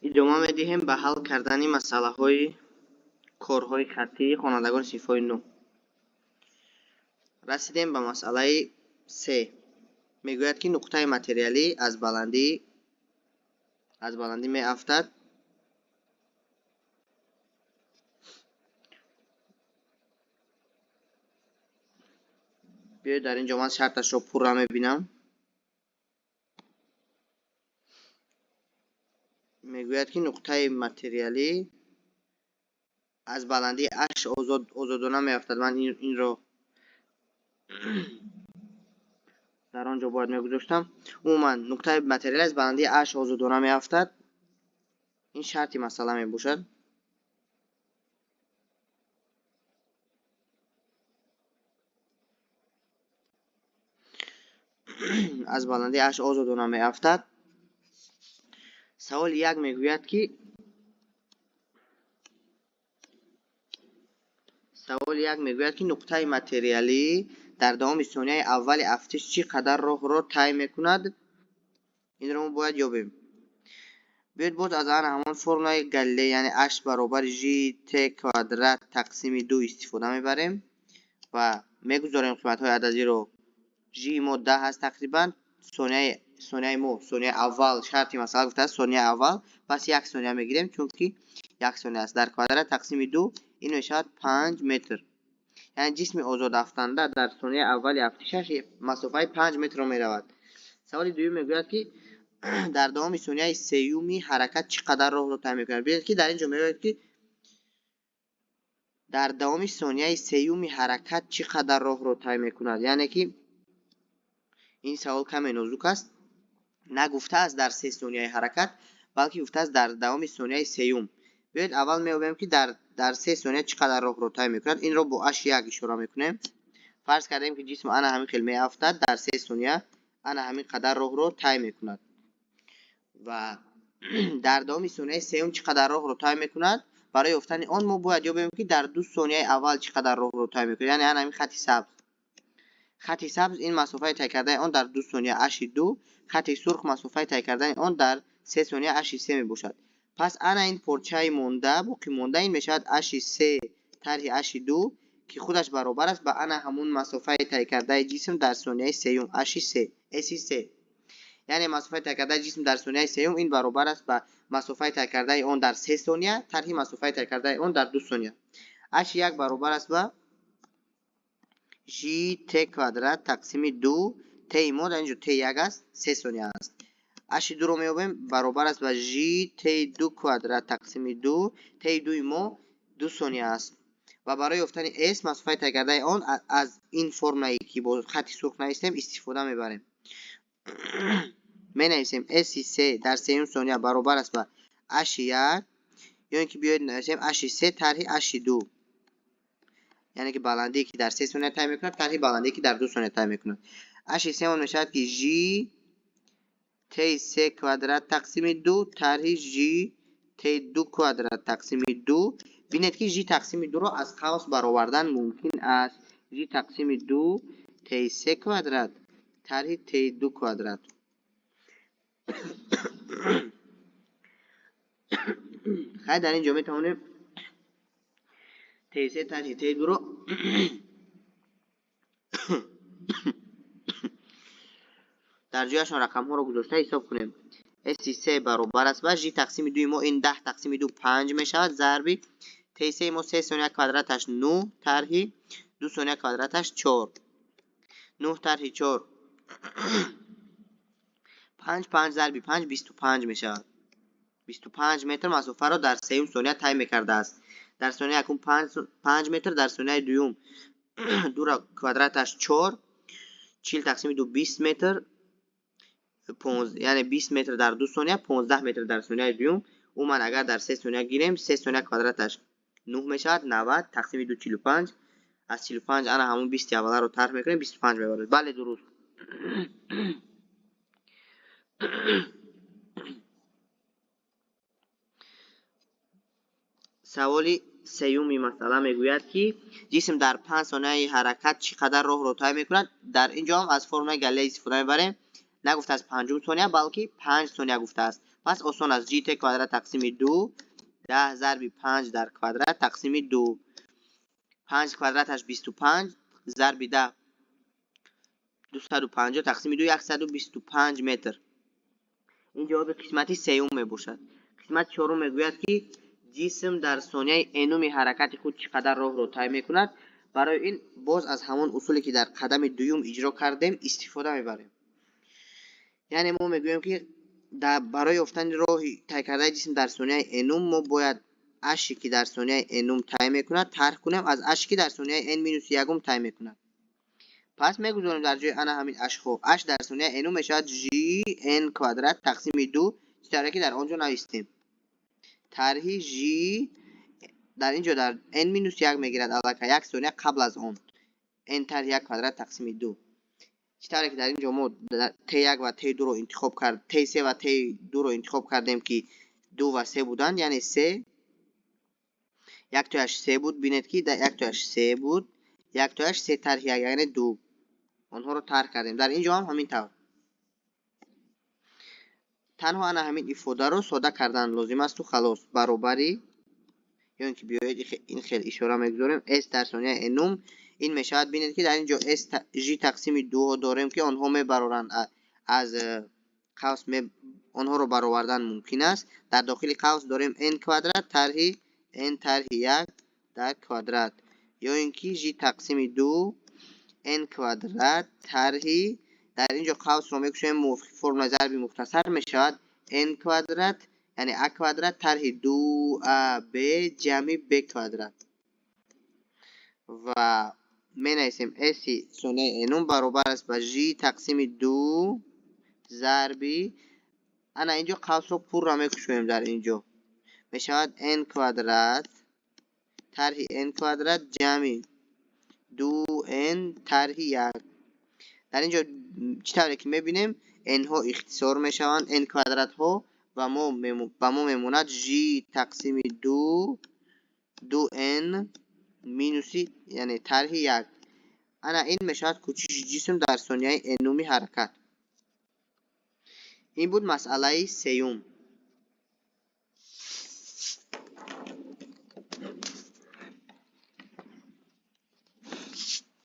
Идома медиҳем ба ҳал кардани масъалаҳои корҳои хаттии хонандагони синфҳои 9. Расидем ба масъалаи се. Мегӯяд, ки нуқтаи материалӣ аз баландӣ меафтад. Биёед дар ин ҷо ман шарташро пурра мебинам. Мегӯяд, ки нуқтаи материалӣ аз баландии H озодона меафтад. Ман инро дар он ҷо бояд мегузоштам. Умуман нуқтаи материалӣ аз баландии H озодона меафтад. Ин шарти масъала мебошад. Аз баландии H озодона меафтад. Саволи як мегӯяд, ки нуқтаи материалӣ дар давоми сонияи аввали афтиш чӣ қадар роҳро тай мекунад? Инро мо бояд ёбем. Биёед боз аз ана ҳамон формулаи Галилей, яъне H баробари G T квадрат тақсими 2 истифода мебарем ва мегузорем қиматҳои ададиро. G мо 10 аст тақрибан, сонияи мо, сонияи аввал, шарти масъала гуфтааст сонияи аввал, пас як сония мегирем, чунки як сония аст. Дар квадрат тақсими 2 ин мешавад 5 метр. Яъне ҷисми озодафтанда дар сонияи аввали афтишаш масофаи 5 метрро меравад. Саволи дуюм мегӯяд, ки дар давоми сонияи сеюми ҳаракат чӣ қадар роҳро тай мекунад? Бибинед, ки дар ин ҷо мегӯяд, ки дар давоми сонияи сеюми ҳаракат чӣ қадар роҳро тай мекунад. Яъне ки ин савол каме нозук аст. Нагуфтааст дар се сонияи ҳаракат, балки гуфтааст дар давоми сонияи сеюм. Биёед аввал меёбем, ки дар се сония чӣ қадар роҳро тай мекунад. Инро бо H1 ишора мекунем. Фарз кардем, ки ҷисм ана ҳамин хел меафтад, дар се сония ана ҳамин қадар роҳро тай мекунад. Ва дар давоми сонияи сеюм чӣ қадар роҳро тай мекунад? Барои ёфтани он мо бояд ёбем, ки дар ду сонияи аввал чӣ қадар роҳро тай мекунад. Яъне ана ҳамин хати сабз. Хати сабз ин масофаи тай кардани он дар ду сония H2, хати сурх масофаи тай кардани он дар се сония H3 мебошад. Пас ана ин порчаи монда, боқӣ монда ин мешавад H3 тарҳи H2, ки худаш баробар аст ба ана ҳамун масофаи тай кардаи ҷисм дар сонияи сеюм H3, S3. Яъне масофаи тай кардаи ҷисм дар сонияи сеюм ин баробар аст ба масофаи тай кардаи он дар се сония тарҳи масофаи тай кардаи он дар ду сония. H1 баробар аст ба G T квадрат тақсими 2, T мо дар ин ҷо T1 аст, се сония аст. H2-ро меёбем, баробар аст ба G T2 квадрат тақсими 2, T2 мо 2 сония аст. Ва барои ёфтани S масофаи тай кардаи он аз ин формулае, ки бо хати сурх навистем, истифода мебарем. Менависем S3 дар сеюм сония баробар аст ба H1, ё ин ки биёед нависем H3 тарҳи H2. Яъне ки баландие, ки дар се сония тай мекунад, тарҳи баландие, ки дар ду сония тай мекунад. H3 он мешавад, ки G T3 квадрат тақсими 2 тарҳи G T2 квадрат тақсими 2. Бинед, ки G тақсими 2-ро аз қавс баровардан мумкин аст. G тақсими 2 T3 квадрат тарҳи T2 квадрат. Хай, дар ин ҷо метавонем T3 тарҳи T2-ро дар ҷояшон рақамҳоро гузошта ҳисоб кунем. S3 баробар аст ба G тақсими 2 мо ин 10 тақсими 2 5 мешавад, зарби T3 мо се сония квадраташ 9 тарҳи 2 сония квадраташ 4. 9 тарҳи 4 5, 5 зарби 5 25 мешавад. 25 метр масофаро дар сеюм сония тай мекардааст. Дар сонияи якум 5 метр, дар сонияи дуюм 2 квадраташ 4, 40 тақсими 2 20 метр, яъне 20 метр дар 2 сония, 15 метр дар сонияи дуюм. Умуман агар дар се сония гирем, се сония квадраташ 9 мешавад, 90 тақсими 2 45, аз 45 ана ҳамун 20 авваларо тарҳ мекунем, 25 мебарад. Бале, дуруст. Саволи сеюми масъала мегӯяд, ки ҷисм дар 5 сонияи ҳаракат чӣ қадар роҳро тай мекунад. Дар ин ҷо ҳам аз формулаи Галилей истифода мебарем. Нагуфтааст панҷум сония, балки 5 сония гуфтааст. Пас осон аст: g t квадрат тақсими ду, 10 зарби панҷ дар квадрат тақсими ду. Панҷ квадраташ 25, зарби 10 250, тақсими ду 125 метр. Ин ҷавоби қисмати сеюм мебошад. Қисмати чорум мегӯяд, ки ҷисм дар сонияи энуми ҳаракати худ чӣ қадар роҳро тай мекунад. Барои ин боз аз ҳамон усуле, ки дар қадами дуюм иҷро кардем, истифода мебарем. Яъне мо мегӯем, ки барои ёфтани роҳи тай кардаи ҷисм дар сонияи энум мо бояд h-и ки дар сонияи энум тай мекунад, тарҳ кунем аз h-и ки дар сонияи n минуси якум тай мекунад. Пас мегузорем дар ҷои ана ҳамин h-ҳо. H дар сонияи энум мешавад g n квадрат тақсими ду, чӣ тавре ки дар он ҷо навистем. Тарҳи g дар ин ҷо дар n минус як мегирад, аллакай як сония қабл аз он, n тарҳи як квадрат тақсими ду. Чӣ тавре ки дар ин ҷо мо т1 ва т2-ро интихоб кард, т3 ва т2-ро интихоб кардем, ки ду ва се буданд, яъне се, яктояш се буд. Бинед, ки яктояш се буд, яктояш се тарҳи як, яъне ду. Онҳоро тарҳ кардем. Дар ин ҷо ҳам ҳамин тавр, танҳо ана ҳамин ифодаро сода кардан лозим асту халос. Баробари ё ин ки биёед, ин хел ишора мегузорем: s дар сонияи энум ин мешавад. Бинед, ки дар ин ҷо s g тақсими дуҳо дорем, ки онҳо мебароранд аз қавс, онҳоро баровардан мумкин аст. Дар дохили қавс дорем n квадрат тарҳи n тарҳи як дар квадрат, ё ин ки g тақсими ду n квадрат тарҳи, дар ин ҷо қавсро мекушоем, мувофиқи формулаи зарби мухтасар мешавад n квадрат, яъне а квадрат тарҳи ду а б ҷамъи б квадрат. Ва менависем: s сонияи энум баробар аст ба g тақсими ду зарби, ана ин ҷо қавсро пурра мекушоем, дар ин ҷо мешавад n квадрат тарҳи n квадрат ҷамъи ду n тарҳи як. Дар ин ҷо, чӣ тавре ки мебинем, n-ҳо ихтисор мешаванд, n квадратҳо, ва ба мо мемонад g тақсими ду ду n минуси, яъне тарҳи як. Ана ин мешавад кӯчиши ҷисм дар сонияи энуми ҳаракат. Ин буд масъалаи сеюм.